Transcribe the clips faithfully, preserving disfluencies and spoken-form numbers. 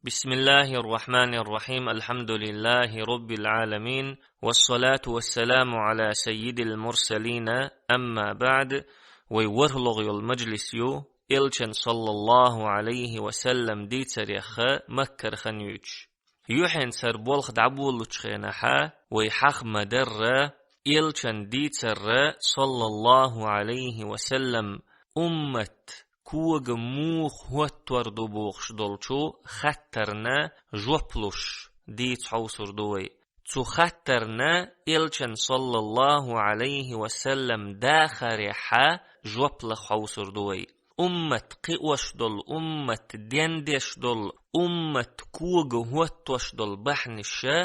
بسم الله الرحمن الرحيم. الحمد لله رب العالمين. والصلاة والسلام على سيد المرسلين. أما بعد. Вай ворхӀлагӀа йола мажлис ю, Элчан, саллаллаху Ӏалайхи ва саллам, дийцарех Маккара хан юьйцуш. Юьхьанцара болх дӀаболалучу хенахьа, вай хьаха ма-дарра, Элчан дийцарра, саллаллаху Ӏалайхи ва саллам, уммат кога муха хӀоттор ду бохуш долчу хаттарна жоп луш дийца хьовсур ду вай. Цу хаттарна Элчан, саллаллаху Ӏалайхи ва саллам, дахарехьа жоп лаха хьовсур ду вай. Уммат кхиош долу, уммат дендеш долу, уммат кога хӀоттош долу бахьаниша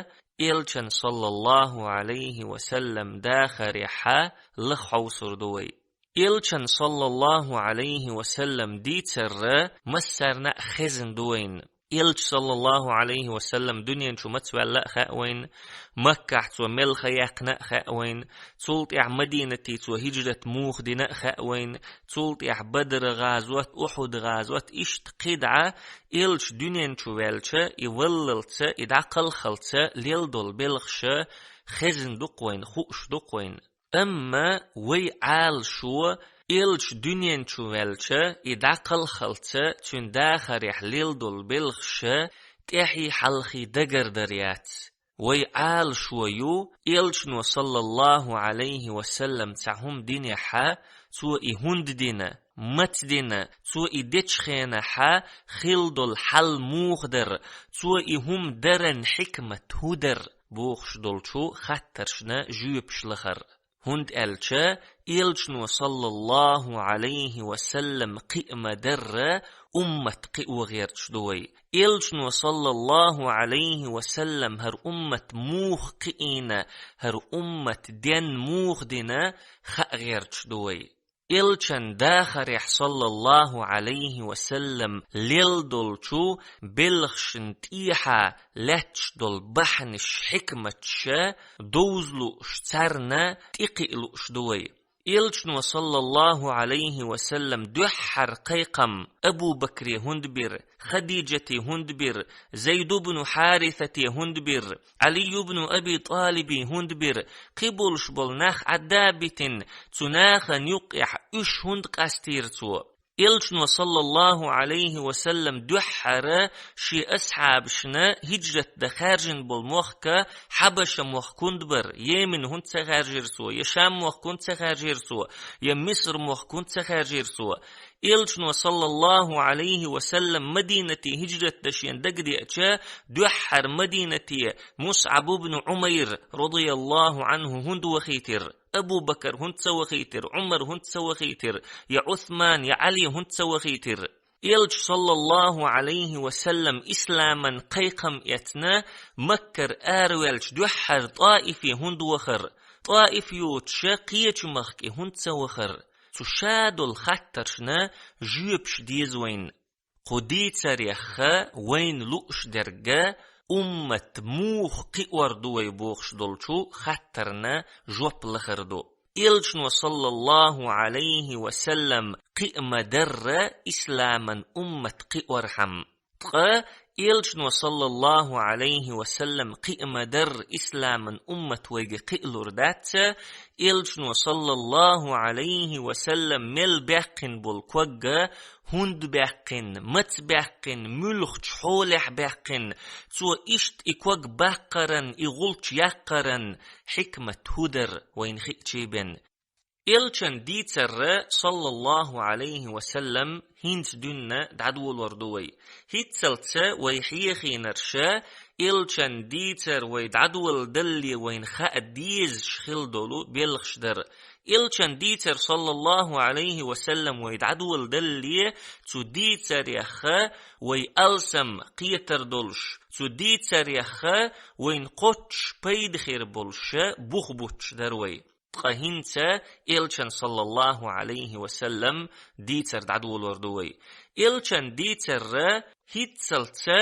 Элчан, саллаллаху Ӏалайхи ва саллам, дахарехьа лаха хьовсур ду вай. Элчан, саллаллаху Ӏалайхи ва саллам, дийцарра массарна а хезна ду вайна. Элча, саллаллаху Ӏалайхи ва саллам, дуьнен чу маца ваьлла а хаьа вайна, Маккахь цо мел хан яьккхина а хаьа вайна, цул тӀаьхьа Мадинате цо хӀижрат муха дина а хаьа вайна, цул тӀаьхьа Бадр-гӀазот, Ухьуд-гӀазот, иштта кхидӀа Элча дуьнен чу ваьлча, и валлалца, и дӀакхалхалца лела долу белхаша хезна ду-кх вайна, хууш ду-кх вайна. Амма вай Ӏалашо, Элча дуьнен чу ваьлча, и дӀакхалхалца цуьнан дахарехь лела долу белхаша тӀаьхьий-хьалхий дагардар яц. Вай Ӏалашо ю, Элчано, саллаллаху Ӏалайхи ва саллам, цхьа хӀума динехьа, цо и хӀунда дина, маца дина, цо и дечу хенахьа хилла долу хьал муха дара, цо и хӀума даран хьикмат хӀун дара бохуш долчу хаттаршна жоьпаш лахар. ХӀунда аьлча Элчано, саллаллаху Ӏалайхи ва саллам, кхиа ма-дарра, уммат кхио гӀерташ ду вай. Элчано, саллаллаху Ӏалайхи ва саллам, хӀара уммат муха кхиийна, хӀара уммат ден муха дина, хаа гӀерташ ду вай. Элчан дахарехь, саллаллаху Ӏалайхи ва саллам, лела долчу белхашна тӀехьа лаьтташ долу бахьанаш, хьикматаш довза лууш, царна тӀекхиа лууш ду вай. Элчано, саллаллаху Ӏалайхи ва саллам, дуьххьара кхайкхам Абу Бакре хӀунда бира, Хадиджате хӀунда бира, Зайд ибн Хьарисате хӀунда бира, Ӏали ибн Аби ТӀалибе хӀунда бира, кхин болуш болу нах Ӏадда а битина, цу нахана юккъехь уьш хӀунда къастийра цо? Элчано, саллаллаху Ӏалайхи ва саллам, дуьххьара шен асхьабашна хӀижрат дан хаьржина болу мохк Хьабаша мохк хӀунда бара, Йемен хӀунда ца хаьржира цо, я Шам мохк хӀунда ца хаьржира цо, я Миср мохк хӀунда ца хаьржира цо? Элчано, саллаллаху Ӏалайхи ва саллам, Мадинате хӀижрат дан шена дагадеача, дуьххьара Мадинате МусӀаб ибн Ӏумайр, радияллаху Ӏанху, хӀунда вахийтира? Абу Бакар хӀунда ца вахийтира, Ӏумар хӀунда ца вахийтира, я Ӏусман, я Ӏали хӀунда ца вахийтира? Элча, саллаллаху Ӏалайхи ва саллам, исламан кхайкхам эцна, Маккара араваьлча дуьххьара ТӀаифе хӀунда вахара? ТӀаиф йоцуша кхечу махке хӀунда ца вахара? Цу ша долу хаттаршна жоьпаш деза вайна. Кху дийцарех вайна лууш дерг уммат муха кхиор ду вай бохуш долчу хаттарна жоп лахар ду. Элчано, саллаллаху Ӏалайхи ва саллам, кхиа ма-дарра исламан уммат кхиорхьама. Ткъа Элчано, саллаллаху Ӏалайхи ва саллам, кхиа ма-дарра исламан уммат вайга кхиалур дац, Элчано, саллаллаху Ӏалайхи ва саллам, мел баьккхина болу ког хӀунда баьккхина, маца баьккхина, муьлхачу хьолехь баьккхина, цо иштта и ког баккхаран, и гӀулч яккхаран хьикмат хӀун дара вайна хиъчий бен. Элчан дийцарра, саллаллаху Ӏалайхи ва саллам, хӀинца дуьнна дӀадолор ду вай. ХӀинццалца вай хьехийнарша, Элчан дийцар вай дӀадоладалле вайна хаа дезаш хила долу белхаш дара. Элчан дийцар, саллаллаху Ӏалайхи ва саллам, вай дӀадоладалле, цу дийцарех вай алсам кхетар долуш, цу дийцарех вайна кхоччуш пайда хир болуша бух буттуш дара вай. Ткъа хӀинца Элчан, саллаллаху Ӏалайхи ва саллам, дийцар дӀадолор ду вай. Элчан дийцарра хӀинццалца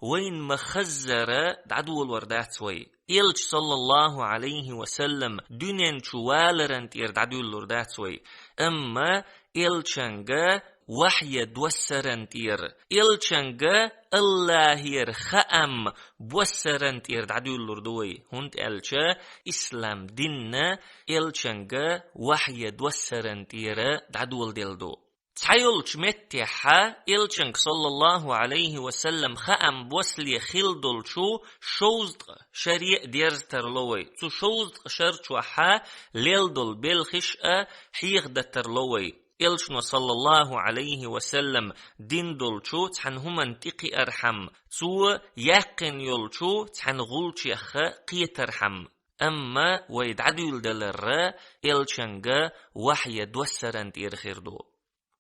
вайна ма-хаззара дӀадолор дац вай. Элча, саллаллаху Ӏалайхи ва саллам, дуьнен чу валаран тӀера дӀадуьллур дац вай. Амма Элчанга вахья доссаран тӀера, элчанга Аллахьера хаам боссаран тӀера дӀадуьллур ду вай, хӀунда аьлча ислам динна элчанга вахья доссаран тӀера дӀадоладелла ду. Цхьайолчу меттехьа элчанга, саллаллаху Ӏалайхи ва саллам, хаам босале хилла долчу шовзткъа шаре а дерза тарло вай. Цу шовзткъа шар чохьа лелла долу белхиш а хьехадан тарло вай. Элчано, саллаллаху Ӏалайхи ва саллам, дина долчу цхьана хӀуманна тӀекхиархьама, цо яьккхина йолчу цхьана гӀулчех кхетархьама. Амма вай дӀадуьйладаларра элчанга вахья доссаран тӀера хир ду.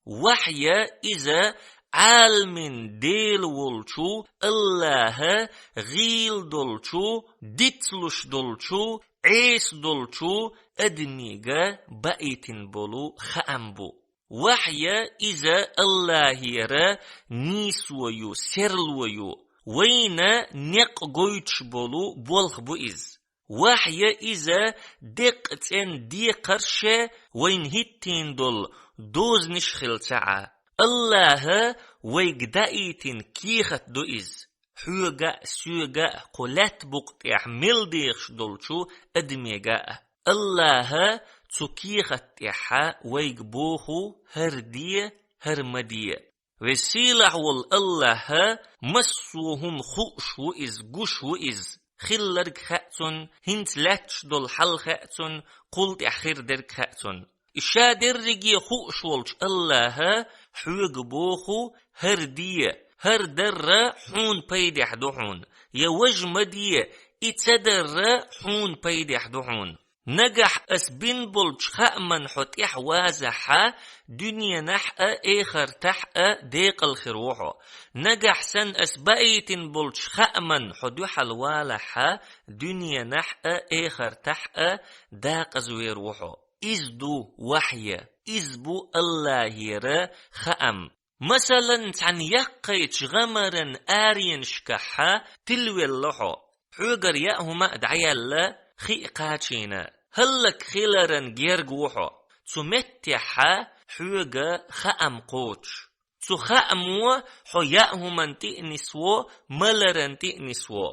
Вахья иза Ӏаламийн Дела волчу Аллахьа гӀийла долчу, дицлуш долчу, Ӏеса долчу адамига баийтина болу хаам бу. Вахья иза Аллахьера нийсо ю, серло ю, вайна некъ гойтуш болу болх бу иза. Вахья иза деккъа цӀена декхарше вайна хӀиттийна долу дозанаш хила ца Ӏа. Аллахьа вайга даийтина кехат ду иза. Хьоьга а, соьга а, кху лаьтта букъа тӀехь мел дехаш долчу адамега а. Аллахьа цу кехат тӀехьа вайга боху: хӀара де, хӀара ма де. Веза-сийлахь волу Аллахьа массо а хӀума хууш ву иза, гуш ву иза. Хилларг хаьа цунна, хӀинца лаьтташ долу хьал хаьа цунна, кхул тӀехь хир дерг хаьа цунна. И ша дерриге хууш волчу Аллахьа хьоьга боху: хӀара де, хӀара дарра хьуна пайдехь ду хьуна, я важа ма де, и ца дарра хьуна пайдехь ду хьуна. Нагахь ас бина болчу хааман хьо тӀехь вазахьа, дуьненахь а, эхартахь а декъал хир ву хьо. Нагахь санна ас баийтина болчу хааман хьо дуьхьал валахьа, дуьненахь а, эхартахь а дакъазвер ву хьо. Иза ду вахья, иза бу Аллахьера хаам. Масалан, цхьана яккхайчу гӀамаран аренашкахьа тилвелла хьо. Хьоьгара яа хӀума а дӀаяьлла, хи а кхачийна, хӀаллакьхиларан герга ву хьо. Цу меттехьа хьоьга хаам кхочуш. Цу хаамо хьо яа хӀуманна тӀе а нисво, маларан тӀе а нисво.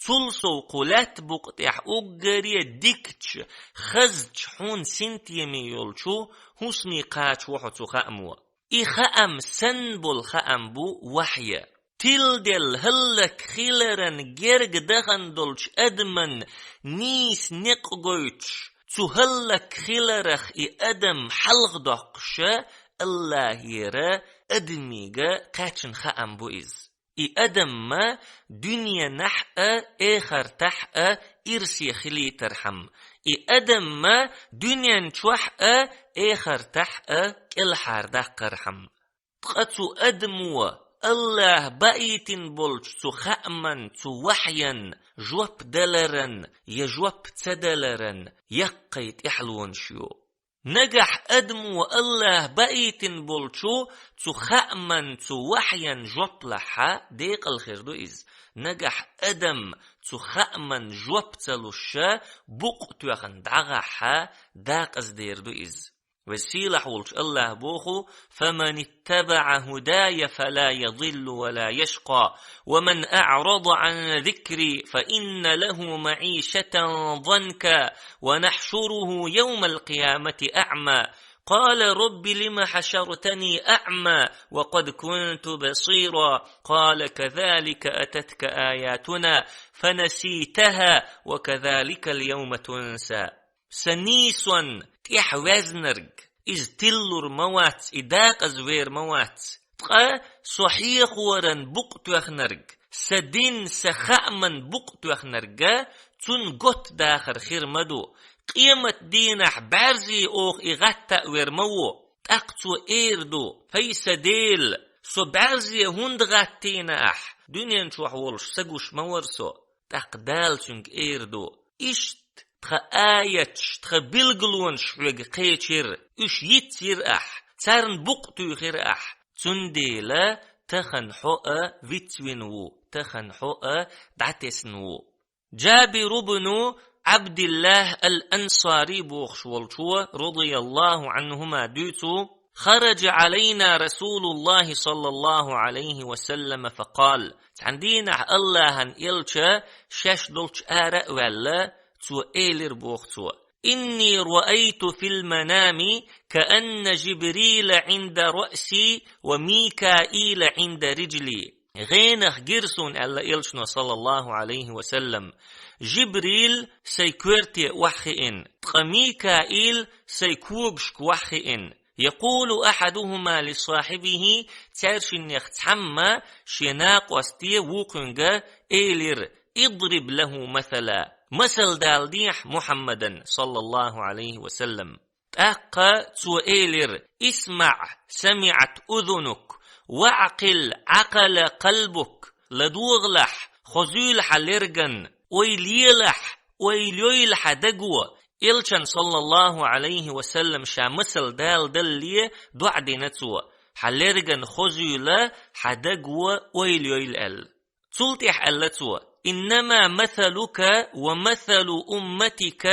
Цул сов кху лаьтта букъа тӀехь уггаре дикачу, хазачу хьуна синтеме йолчу хӀусаме кхача ву хьо цу хаамо. И хаам санна болу хаам бу вахья. Тиладелла хӀаллакьхиларан герга дахана долчу адаман нийса некъ гойтуш, цу хӀаллакьхиларах и адам хьалхадоккхуша, Аллахьера адамига кхаьчна хаам бу иза. И адам-м дуьненахь а, эхартахь а ирсе хилийтархьама. И адам-м дуьнен чохь а, эхартахь а кӀелхьардаккхархьама. Ткъа цу адамо Аллахь баийтина болчу цу хааман, цу вахьян жоп даларан я жоп ца даларан яккхай тӀаьхьалонаш ю. Нагахь адамо Аллахь баийтина болчу цу хааман, цу вахьян жоп лахьа, декъал хир ду иза. Нагахь адам цу хааман жоп ца луша, букъ тоьхна дӀагӀахьа, дакъаздер ду иза. Веза-сийлахь волчу Аллахь боху: فمن اتبع هداي فلا يضل ولا يشقى، ومن أعرض عن ذكري فإن له معيشة ضنكا، ونحشره يوم القيامة أعمى، قال رب لم حشرتني أعمى وقد كنت بصيرا، قال كذلك أتتك آياتنا فنسيتها وكذلك اليوم تنسى. Сан нийсонна тӀехь ваьзнарг, иза тиллур ма вац, и дакъазвер ма вац. Ткъа со хьехоран букъ тоьхнарг, сан дин, сан хааман букъ тоьхнарга, цунна готта дахар хир ма ду. Къемат дийнахь бӀаьрзе оха и гӀатта а вер ма ву. ТӀаккха цо эр ду: «ХӀай сан Дела, со бӀаьрзе хӀунда гӀаттийна ахь? Дуьнен чохь волуш са гуш ма вара со». ТӀаккха Дала цуьнга эр ду: «Иштта тхан аяташ, тхан билгалонаш хьоьга кхечира, уьш йицйира ахь, царна букъ туьйхира ахь. Цундела тахана хьо а вицвина ву, тахана хьо а дӀатесна ву». Джабир ибн Абдиллах ал-Ансари бохуш волчо, радияллаху анхума, дуьйцу: خرج علينا رسول الله صلى الله عليه وسلم فقال. Цхьан дийнахь Аллахьан элча шаьш долчу ара а ваьлла, цо элира боху цо: إني رأيت في المنام كأن جبريل عند رأسي وميكائيل عند رجلي. ГӀенах гира суна, аьлла элчано, саллаллаху Ӏалайхи ва саллам, Жибрил сайн коьрте охьахиъна, ткъа Микаил сайн когашка охьахиъна. يقول أحدهما لصاحبه, цаьршиннех цхьамма шен накъосте вукхуьнга элира: اضرب له مثلا, масал даладехьа Мухьаммадан, саллаллаху Ӏалайхи ва саллам. ТӀаккха цо элира: اسمع سمعت أذنك، واعقل عقل قلبك, ладогӀалахь, хозуьйла хьан лерган, ойла елахь, ойла йойла хьан даго. Элчан, саллаллаху Ӏалайхи ва саллам, ша масал даладалале доӀа дина цо: хьан лерган хозуьйла, хьан даго ойла йойла аьлла. Цул тӀаьхьа аьлла цо: إنما مثلك ومثل أمتك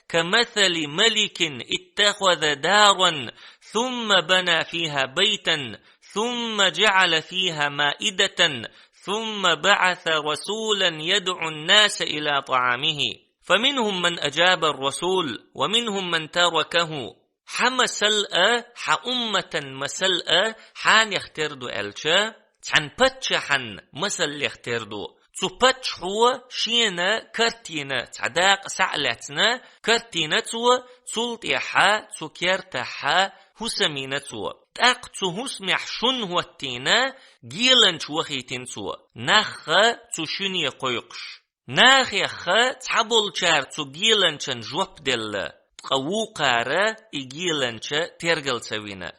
كمثل ملك اتخذ دارا ثم بنى فيها بيتا ثم جعل فيها مائدة ثم بعث رسولا يدعو الناس إلى طعامه فمنهم من أجاب الرسول ومنهم من تركه. Хьан масал а, хьан умматан масал а хьанех тера ду аьлча, цхьана паччахьан масаллех тера ду. Цу паччахьо шена карт йина, цхьа дакъа схьа а лаьцна, карт йина цо, цул тӀаьхьа цу кертахьа хӀусам йина цо. ТӀаккха цу хӀусамехь шун хӀоттийна, геланча вахийтина цо, нахха цу шуьне кхойкхуш. Нахехха цхьаболчара цу геланчан жоп делла, ткъа вукхара и геланча тергал ца вина.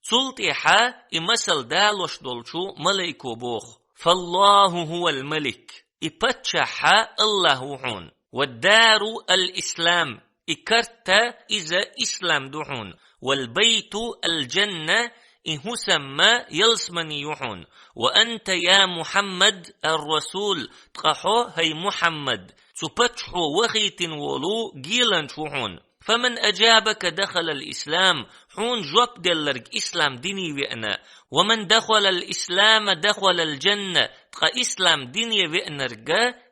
Цул тӀаьхьа и масал далош долчу малайко боху: فالله هو الملك, и паччахьа Аллах ву хьуна. والدار الإسلام, и карта иза ислам ду хьуна. والبيت الجنة, и хӀусамма ялсмани ю хьуна. وأنت يا محمد الرسول, ткъа хьо, хӀай Мухьаммад, цу паччахьо вахийтина волу геланча ву хьуна. فمن أجابك دخل الإسلام, хьуна жоп делларг ислам дине веана. ومن دخل الإسلام دخل الجنة, ткъа ислам дине веанарг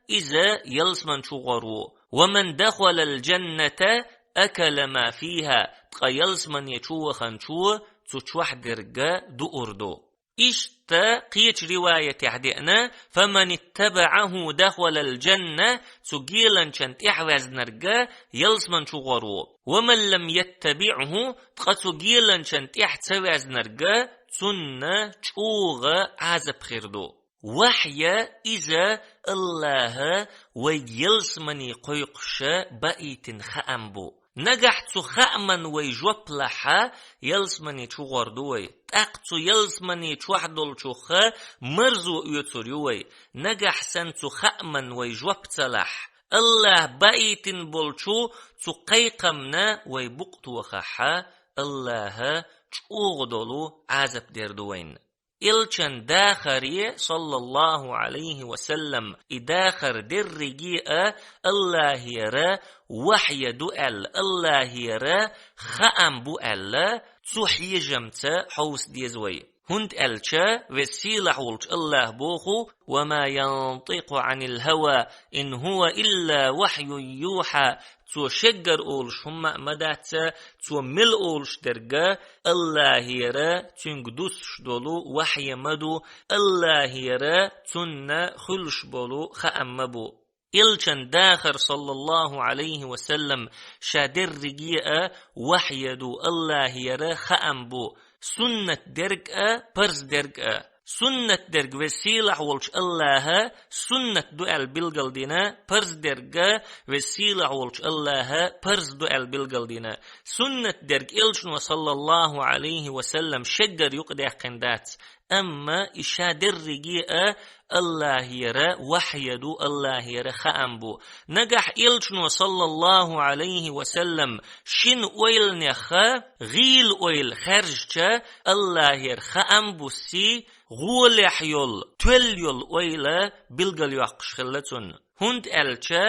иза ялсман чу гӀор ву. ومن دخل الجنة أكل ما فيها, ткъа ялсмане чу ваханчо цу чохь дерг дуур ду. Иштта кхечу риваятехь деана: فمن اتبعه دخل الجنة, цу геланчан тӀаьхьаваьзнарг ялсман чу гӀор ву. ومن لم يتبعه, ткъа цу геланчан тӀаьхьа ца ваьзнарг, цунна чӀогӀа Ӏазап хир ду. Вахья иза Аллаха вайга ялсмани кхойкхуша баийтина хаам бу. Нагахь цу хааман вай жоп лахьа, ялсмани чу гӀор ду вай. ТӀаккха цу ялсмани чохь долчуха марзо оьцур ю вай. Нагахь санна цу хааман вай жоп ца лахь, Аллаха баийтина болчу цу кхайкхамна вай букъ тохахьа, Аллаха чӀогӀа долу Ӏазап дер ду вайна. Элчан дахаре, саллаллаху Ӏалайхи ва саллам, и дахар дерриге а Аллахера вахья ду аьлла, Аллахера хаам бу аьлла, цу хьежамца хьовса деза вай. ХӀунда аьлча Веза-Сийлахь волчу Аллаха боху: وما ينطق عن الهوى إن هو إلا وحي يوحى. Цо шеггара олуш хӀумма а ма дац, цо мел олуш дерг Аллахера цуьнга дуссуш долу вахья ма ду, Аллахера цунна хуьлуш болу хаам ма бу. Элчан дахар, саллаллаху Ӏалайхи ва саллам, ша дерриге а вахья ду, Аллахера хаам бу, суннат дерг а, парз дерг а. Суннат дерг Веза-Сийлахь волчу Аллаха суннат ду аьлла билгалдина, парз дерг а Веза-Сийлахь волчу Аллаха парз ду аьлла билгалдина. Суннат дерг Элчано, саллаллаху Ӏалайхи ва саллам, шеггара юкъадаьккхина дац, амма и ша дерриге а Аллахера вахья ду, Аллахера хаам бу. Нагахь Элчано, саллаллаху Ӏалайхи ва саллам, шина ойланеха гӀийла ойла хаьржича, Аллахера хаам бу си, гӀолехь йолу, тоьлла йолу ойла билгалйоккхуш хилла цунна. ХӀунда аьлча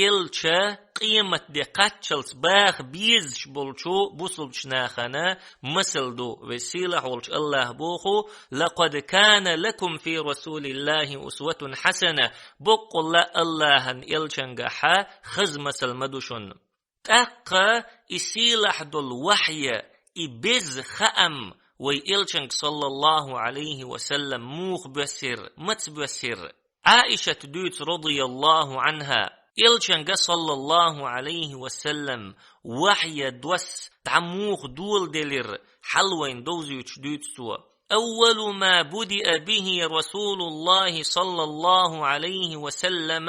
элча къематде кхаччалц баха безаш болчу бусулбчу нахана масал ду. Веза-сийлахь волчу АллахӀа боху: «لقد كان لكم في رسول الله أسوة حسنة». Боккъалла АллахӀан элчангахьа хаза масал ма ду шуна. ТӀаккха и сийлахь долу вахья, и беза хаам вай элчанга, саллаллаху Ӏалайхи ва саллам, муха боьссира, маца боьссира? Ӏаишат дуьйцу, радияллаху Ӏанха, элчанга, саллаллаху Ӏалайхи ва саллам, вахья дос дӀа муха доладелира, хьал вайна довзуьйтуш дуьйцу цо. أول ما بدأ به رسول الله صلى الله عليه وسلم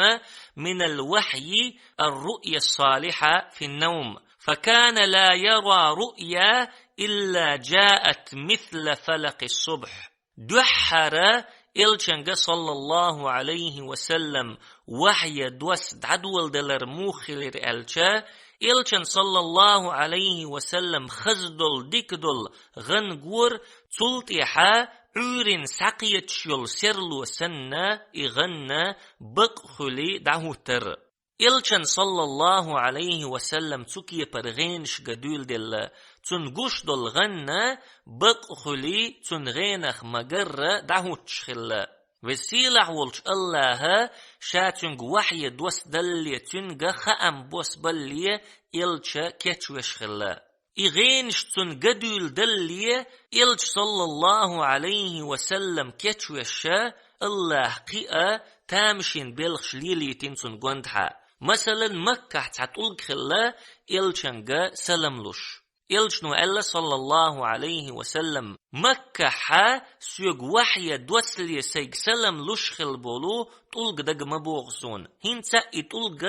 من الوحي الرؤيا الصالحة في النوم، فكان لا يرى رؤيا إلا جاءت مثل فلق الصبح. Дуьххьара элчанга, саллаллаху Ӏалайхи ва саллам, вахья дос дӀадоладелар муха хилира аьлча, элчан, саллаллаху Ӏалайхи ва саллам, хаза долу, дика долу гӀан гора, цул тӀаьхьа Ӏуьйрина схьакхеташ йолу серло санна, и гӀан бакъ хуьлий дӀахӀуттара. Элчан, саллаллаху Ӏалайхи ва саллам, цу кепара гӀенашга дуьйладелла, цунна гуш долу гӀан бакъ хуьлий цуьнан гӀенах ма-гарра дӀахӀуттуш хилла. Веза-сийлахь волчу АллахӀа ша цуьнга вахья дос далале, цуьнга хаам бос балале элча кечвеш хилла. И гӀенаш цунна ган дуьйладалале, элча, саллаллаху Ӏалайхи ва саллам, кечвеш, АллахӀа кхин а тамашийна белхаш лелийтина цунна гонаха. Масалан, Маккахь цхьа тӀулг хилла элчанга салам луш. Элчано аьлла, саллаллаху Ӏалайхи ва саллам: «Маккахьа соьга вахья доссале сайга салам луш хилла болу тӀулг дага ма богӀу суна. ХӀинца и тӀулг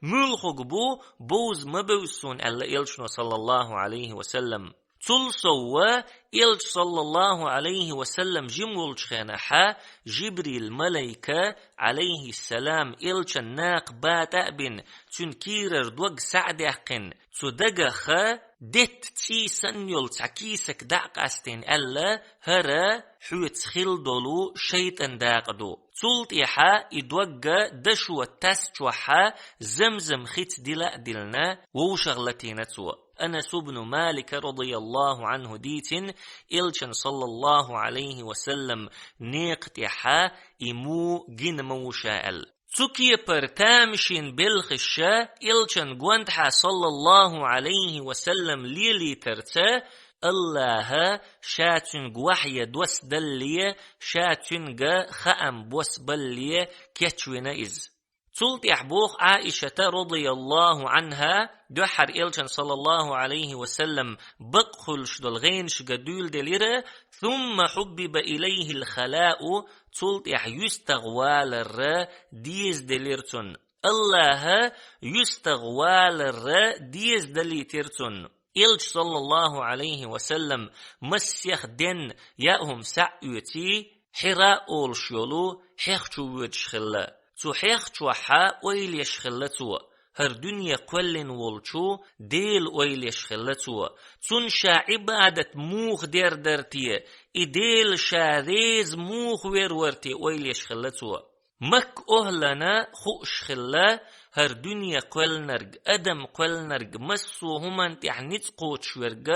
муьлхуг бу, бовза ма бевза суна», — аьлла элчано, саллаллаху Ӏалайхи ва саллам. Цул совгӀа элча, саллаллаху Ӏалайхи ва саллам, жима волчу хенахьа Жибрил малайка, Ӏалайхиссалам, элчан накха батӀа а бина, цуьнан кийрара дог схьа а даьккхина, цу дагах детта цӀий санна йолу цхьа кийсак дӀа а къастийна аьлла: «ХӀара хьоьца хилла долу шайтӀан дакъа ду». Цул тӀаьхьа и дог дашо тас чохь Замзам хица дила а диллина, вовшах латийна цо. Анас ибн Малика, радияллаху Ӏанху, дийцина, элчан, саллаллаху Ӏалайхи ва саллам, некха тӀехьа и му гина ма ву ша аьлла. Цу кепара тамашийна белхаша элчан гонаха, саллаллаху Ӏалайхи ва саллам, лелийтарца, АллахӀа ша цуьнга вахья дос далале, ша цуьнга хаам бос балале кечвина иза. Цул тӀаьхьа боху Ӏаишата, радияллаху Ӏанха, дуьххьара элчан, саллаллаху Ӏалайхи ва саллам, бакъ хуьлуш долу гӀенашга дуьйладелира: «ثم حبب إليه الخلاء», цул тӀаьхьа юьстагӀвалар дезаделира цунна. АллахӀа юьстагӀвалар дезадалийтира цунна. Элча, саллаллаху Ӏалайхи ва саллам, массех денна яа хӀума схьа а оьций, Хьира олуш йолу хьех чу воьдуш хилла. Цу хьех чохьа ойла еш хилла цо. ХӀара дуьне кхоьллина волчу Делан ойла еш хилла цо. Цунна ша Ӏибадат муха дер дара те, и Дела ша реза муха вер вара те ойла еш хилла цо. Макка охӀлана хууш хилла, хӀара дуьне кхоьллинарг, адам кхоьллинарг, массо а хӀуманна тӀехь ницкъ кхочуш верг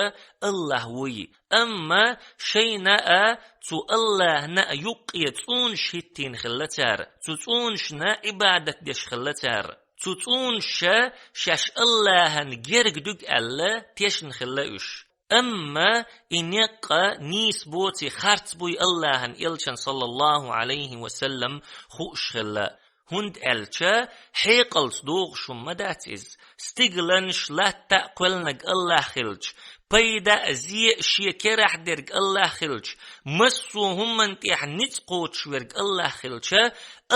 АллахӀ вуй. Амма шайна а, цу АллахӀна а юккъе цӀунаш хӀиттийна хилла цара, цу цӀунашна Ӏибадат деш хилла цара. Цу цӀунаша шаьш АллахӀан герга дуьгу аьлла, тешна хилла уьш. Амма и некъ нийса боций, харц буй АллахӀан элчан, саллаллаху Ӏалайхи ва саллам, хууш хилла. ХӀунда аьлча хьекъалца догӀуш хӀума ма дац иза. Стигланаш, латта а кхоьллинарг АллахӀ хилча, пайда а, зе а шен керахь дерг АллахӀ хилча, массо а хӀуманна тӀехь ницкъ кхочуш верг АллахӀ хилча,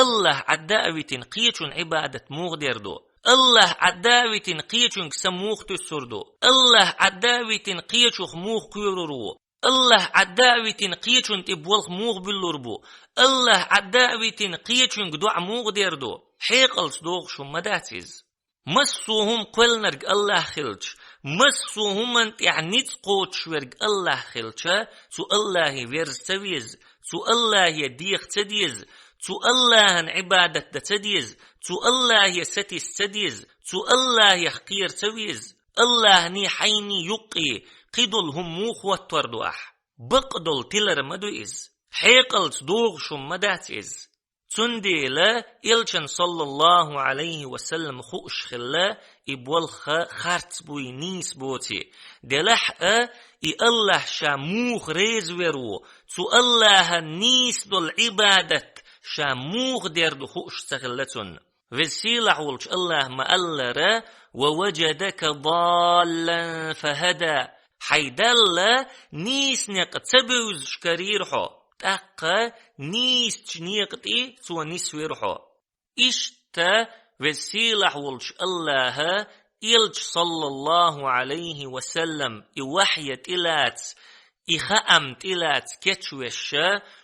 АллахӀ Ӏадда а витина кхечун Ӏибадат муха дер ду? АллахӀ Ӏадда а витина кхечуьнга са муха туьсур ду? АллахӀ Ӏадда а витина кхечух муха кхоьрур ву? АллахӀ Ӏадда а витина кхечун тӀе болх муха буьллур бу? АллахӀ Ӏадда а витина кхечуьнга доӀа муха дер ду? Хьекъалца догӀуш хӀума ма дац иза. Массо а хӀума кхоьллинарг АллахӀ хилча, массо а хӀуманна тӀехь ницкъ кхочуш верг АллахӀ хилча, цу АллахӀе верза ца веза, цу АллахӀе деха ца деза, Цу Аллахьан Ӏибадат дан ца деза, цу Аллахье сатийса ца деза, цу Аллахьех кхера ца веза, Аллахьний хьайний юккъе кхыдолу хӀума муха хӀоттор ду ахь? Бакъдолу тилар ма ду иза. Хьекъалца догӀуш хӀума ма дац иза. Цундела Элчан, саллаллаху Ӏалайхи ва саллам, хууш хилла, и болх харц буй, нийса боций. Делахь а, и Аллахь ша муха реза вер ву, цу Аллахьан нийса долу Ӏибадат ша муха дер ду хууш ца хилла цунна. Веза-сийлахь волчу Аллахьа ма-аллара: «Ва ваджадака даллан фахада». Хьайн Далла нийса некъа ца бевзаш карийра хьо, тӀаккха нийсачу некъа тӀе Цо нисвира хьо. Иштта Веза-сийлахь волчу Аллахьа Элча, саллаллаху Ӏалайхи ва саллам, и вахьйа тӀелаца, и хаам тӀелаца кечвеш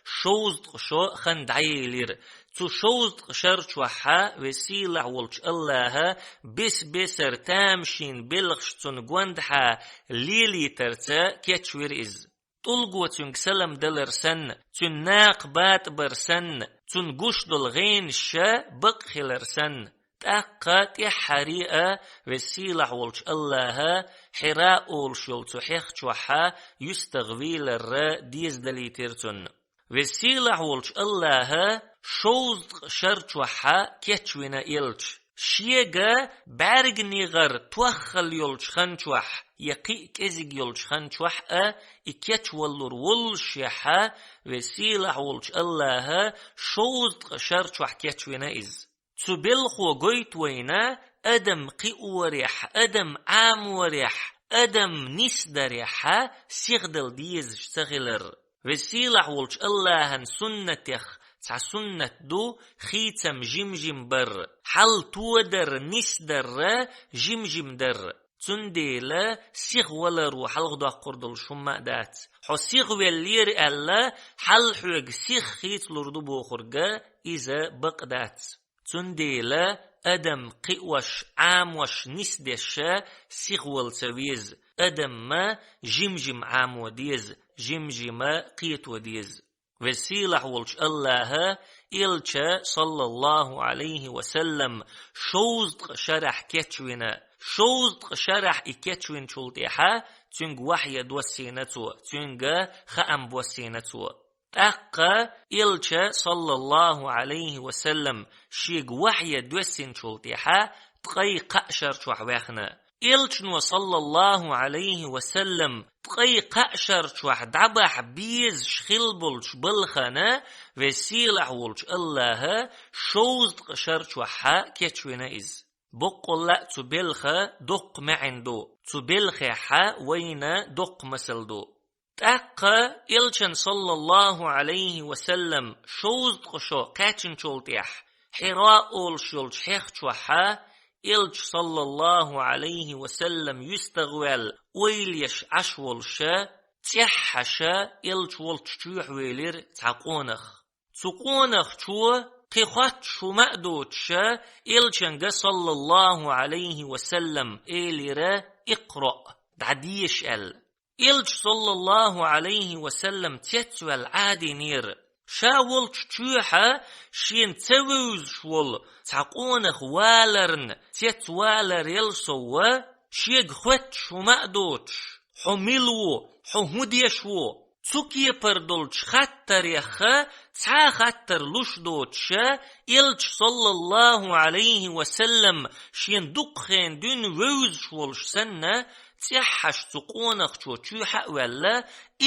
шовзткъа шо хан дӀаелира. Цу шовзткъа шар чохь Веза-сийлахь волчу Аллахьа бес-бесара тамашийна белхаш цунна гондахьа лелийтарца кечвира иза. ТӀулго цуьнга салам далар санна, цуьнан накха батӀабар санна, цунна гуш долу гӀенаш бакъ хилар санна, тӀаккха тӀаьххьара а Веза-сийлахь волчу Аллахьа Хьира олуш йолу цу хьех чохь юьстагӀ вийлар деза далийтира цунна. Веза-сийлахь волчу Аллахьа шовзткъа шар чохь кечвина Элча. Шега бӀаьрганегӀар тоххал йолчу хан чохь я кхин а кӀезиг йолчу хан чохь а и кечваллур воллушехь, Веза-сийлахь волчу Аллахьа шовзткъа шар чохь кечвина иза. Цу белхо гойту вайна адам кхиорехь, адам Ӏаморехь, адам нисдарехь сихдала дезаш ца хилар. Веза-сийлахь волчу Аллахьан суннатех цхьа суннат ду хийцам жим-жим бар, хьал тодар, нисдар жим-жим дар. Цундела сихваларо хьалхадоккхур долуш хӀумма а дац. Хьо сихвеллера аьлла, хьал хьоьга сих хийцалур ду бохург иза бакъ дац. Цундела адам кхиош, Ӏамош нисдеш сихвала ца веза, адам-м жим-жим Ӏамо деза, жим-жим кхето деза. Веза-сийлахь волчу Аллахьа Элча, саллаллаху Ӏалайхи ва саллам, шовзткъа шарахь кечвина. Шовзткъа шарахь и кечвинчул тӀаьхьа цуьнга вахьйа доссийна Цо, цуьнга хаам боссийна Цо. ТӀаккха Элча, саллаллаху Ӏалайхи ва саллам, шега вахьйа доьссинчул тӀаьхьа ткъе кхаа шар чохь ваьхна. Элчано, саллаллаху Ӏалайхи ва саллам, ткъе кхаа шар чохь дӀабахьа безаш хилла болчу балхана Веза-сийлахь волчу Аллахьа шовзткъа шар чохь кечвина иза. Боккъалла а цу белха доккха маьӀна ду, цу белхехь вайна доккха масал ду. ТӀаккха Элчан, саллаллаху Ӏалайхи ва саллам, шовзткъа шо кхаьчначул тӀаьхьа, Хьира олуш йолчу хьех чохь, Элча, саллаллаху Ӏалайхи ва саллам, юьстагӀваьлла, ойла еш Ӏаш волуш, цӀеххьаша Элча волчу чоьхьа велира цхьа къонах. Цу къонахчо, кхин хоттуш хӀума а доцуш, Элчанга, саллаллаху Ӏалайхи ва саллам, элира: «Икъраъ», дӀадеша аьлла. Элча, саллаллаху Ӏалайхи ва саллам, цецваьлла Ӏадийнера. Ша волчу чоьхьа шена ца вевзаш волу цхьа къонах валарна цецваларел сов, шега хоттуш хӀума а доцуш: «Хьо мила ву? Хьо хӀун деш ву?» Цу кепара долчу хаттарех цхьа а хаттар луш доцуш, Элча, саллаллаху Ӏалайхи ва саллам, шена дукха хенахь дуьйна вевзаш волуш санна, цӀеххьаша цу къонахчо чоьхьа а ваьлла: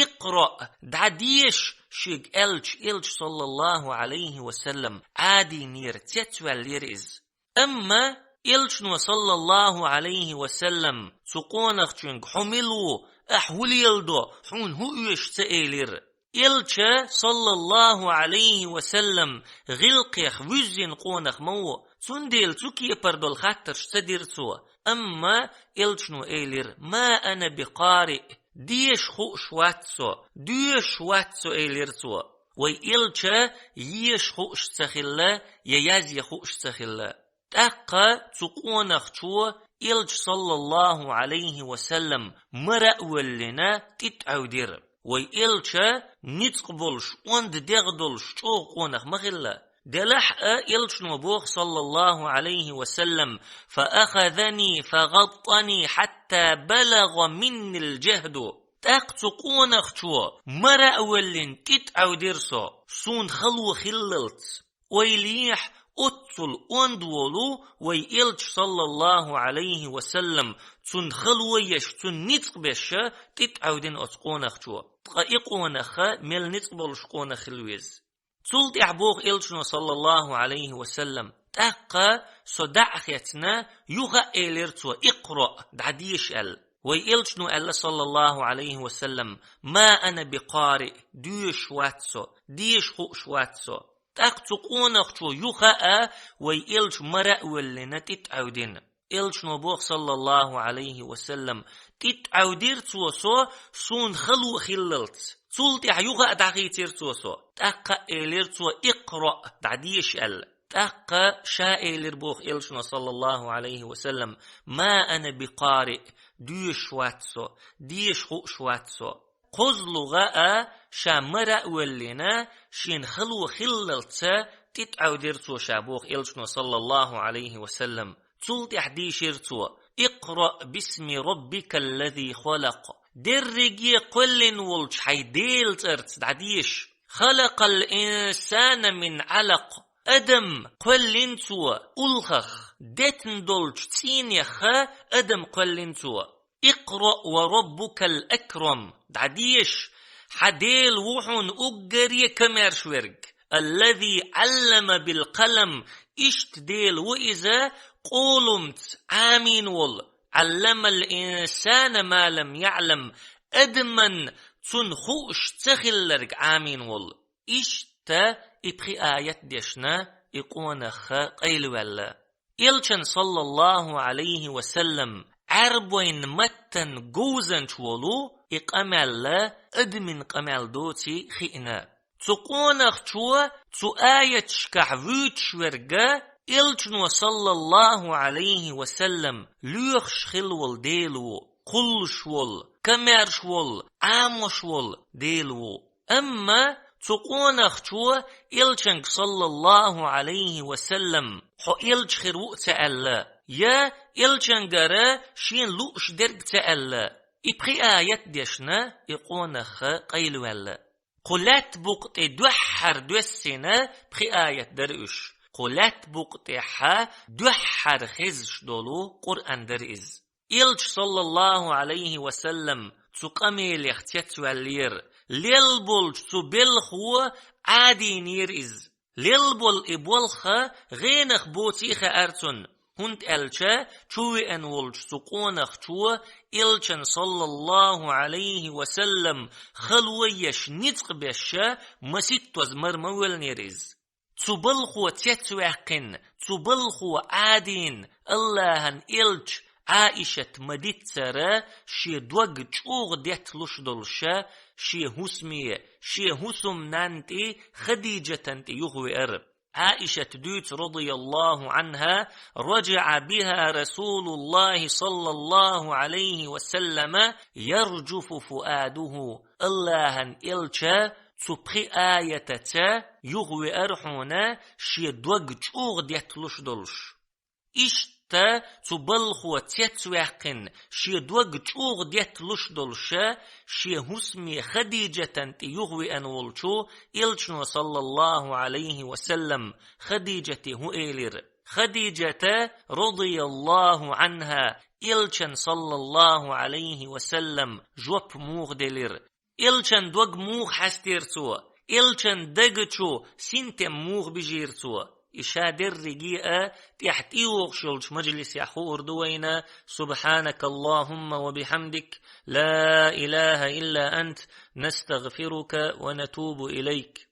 «Икъраъ», дӀадеша, шега аьлча, Элча, саллаллаху Ӏалайхи ва саллам, Ӏадийнера, цецваьллера иза. Амма Элчано, саллаллаху Ӏалайхи ва саллам, цу къонахчуьнга: «Хьо мила ву? Ахьа хӀун леладо? Хьуна хӀун оьшу?» ца элира. Элча, саллаллаху Ӏалайхи ва саллам, гӀиллакхех вуьззина къонах ма ву, цундела цу кепара долу хаттарш ца дира цо. Амма Элчано элира: «Ма ана би къариъ», деша хууш вац со, доьшуш вац со, элира цо. Вай Элча еша хууш ца хилла, я язъян хууш ца хилла. ТӀаккха цу къонахчо Элча, саллаллаху Ӏалайхи ва саллам, мара а воьллина, тӀе тӀаьхьавдира. Вай Элча ницкъ болуш, онда дегӀ долуш чӀогӀа къонах ма хилла. Делахь а, элчано боху, саллаллаху Ӏалайхи ва саллам: «فأخذني فغطني حتى بلغ مني الجهد». ТӀаккха цу къонахчо мара а воьллина тӀе тӀаӀевдира со, суна хало хиллалц. Ойла ехьа, оццул онда волу вай элча, саллаллаху Ӏалайхи ва саллам, цунна хало еш, цунна ницкъ беш, тӀе тӀаӀевдина оцу къонахчо. Ткъа и къонах мел ницкъ болуш къонах хила веза. Цул тӀаьхьа боху элчано, саллаллаху Ӏалайхи ва саллам: «ТӀаккха со дӀа а хецна, юха а элира цо: „Икъраъ, дӀадеша“», – аьлла. Вай элчано аьлла, саллаллаху Ӏалайхи ва саллам: «ما أنا بقارئ, доьшуш вац со, деша хууш вац со». ТӀаккха цу къонахчо юха а вай элча мара а воьллина тӀе тӀаӀевдина. Элчано боху, саллаллаху Ӏалайхи ва саллам: «ТӀе тӀаӀевдира цо со, суна хало хиллалц. Цул тӀаьхьа юха а дӀахийцира цо со. ТӀаккха а элира цо: „Икъраъ, дӀадеша“, – аьлла». ТӀаккха ша элира боху элчано, саллаллаху Ӏалайхи ва саллам: «ما أنا بقارئ, доьшуш вац со, деша хууш вац со». КхозлагӀа а ша мара а воьллина, шена хало хиллалца тӀе тӀаӀевдира цо ша боху элчано, саллаллаху Ӏалайхи ва саллам. Цул тӀаьхьа дийшира цо: «اقرأ باسم ربك الذي خلق». Дерриге кхоьллина волчу хьайн Делан цӀарца дӀадеша. «خلق الإنسان من علق». Адам кхоьллина цо улхах, детна долчу цӀийнех адам кхоьллина цо. «اقرأ وربك الأكرم», дӀадеша, хьан Дела ву хьуна уггаре а комаьрша верг. «الذي علم بالقلم», иштта Дела ву иза къолумца Ӏамийна волу. «علم الإنسان ما لم يعلم», адамна цунна хууш ца хилларг Ӏамийна волу. Иштта и пхи аят дешна, и къонах къайлаваьлла. Элчан, саллаллаху Ӏалайхи ва саллам, Ӏаьрбойн маттан говзанча волу и къамел адамийн къамел доций хиъна. Цу къонахчо цу аяташкахь вуьйцуш верг Элчано, саллаллаху Ӏалайхи ва саллам, лоьхуш хилла волу Дела ву, кхуллуш волу, комаьрша волу, Ӏамош волу Дела ву. Амма цу къонахчо Элчанга, саллаллаху Ӏалайхи ва саллам, хьо элча хир ву а ца аьлла, я Элчангара шена лууш дерг а ца аьлла, и пхи аят дешна, и къонах къайлаваьлла. Кху лаьтта букъа тӀе дуьххьара доьссина пхи аят дара уьш. Кху лаьтта букъа тӀехь дуьххьара хезаш долу Къуръан дара иза. Элча, саллаллаху Ӏалайхи ва саллам, цу къамелех цецваьллера. Лелла болчу цу белхо Ӏадийнера иза. Лелла болу и болх гӀенах боций хаьара цунна, хӀунда аьлча чувеана волчу цу къонахчо Элчан, саллаллаху Ӏалайхи ва саллам, хало еш, ницкъ беш, маситтаза мара ма воьллинера иза. Цу балхо цецваьккхина, цу балхо Ӏадийна, Аллахьан элча Ӏаишат ма-диццара, шен дог чӀогӀа детталуш долуша, шен хӀусаме, шен хӀусамнанна тӀе Хадижатан тӀе юхавеара. Ӏаишат дуьйцу, радияллаху Ӏанха: «رجع بها رسول الله صلى الله عليه وسلم يرجف فؤاده». Аллахьан элча цу пхи аятаца юхавеара хьуна, шен дог чӀогӀа детталуш долуш. Иштта цу балхо цецваьккхина, шен дог чӀогӀа детталуш долуша, шен хӀусаме Хадижатан тӀе юхавеана волчу Элчано, саллаллаху Ӏалайхи ва саллам, Хадижате хӀун элира? Хадижата, радияллаху Ӏанха, Элчан, саллаллаху Ӏалайхи ва саллам, жоп муха делира? Элчан дог муха хьаьстира цо? Элчан дага чу синтем муха бижийра цо? И ша дерриге а тӀехь тӀейогӀуш йолчу мажлисехь хуур ду вайна. سبحانك اللهم وبحمدك، لا إله إلا أنت، نستغفرك ونتوب إليك.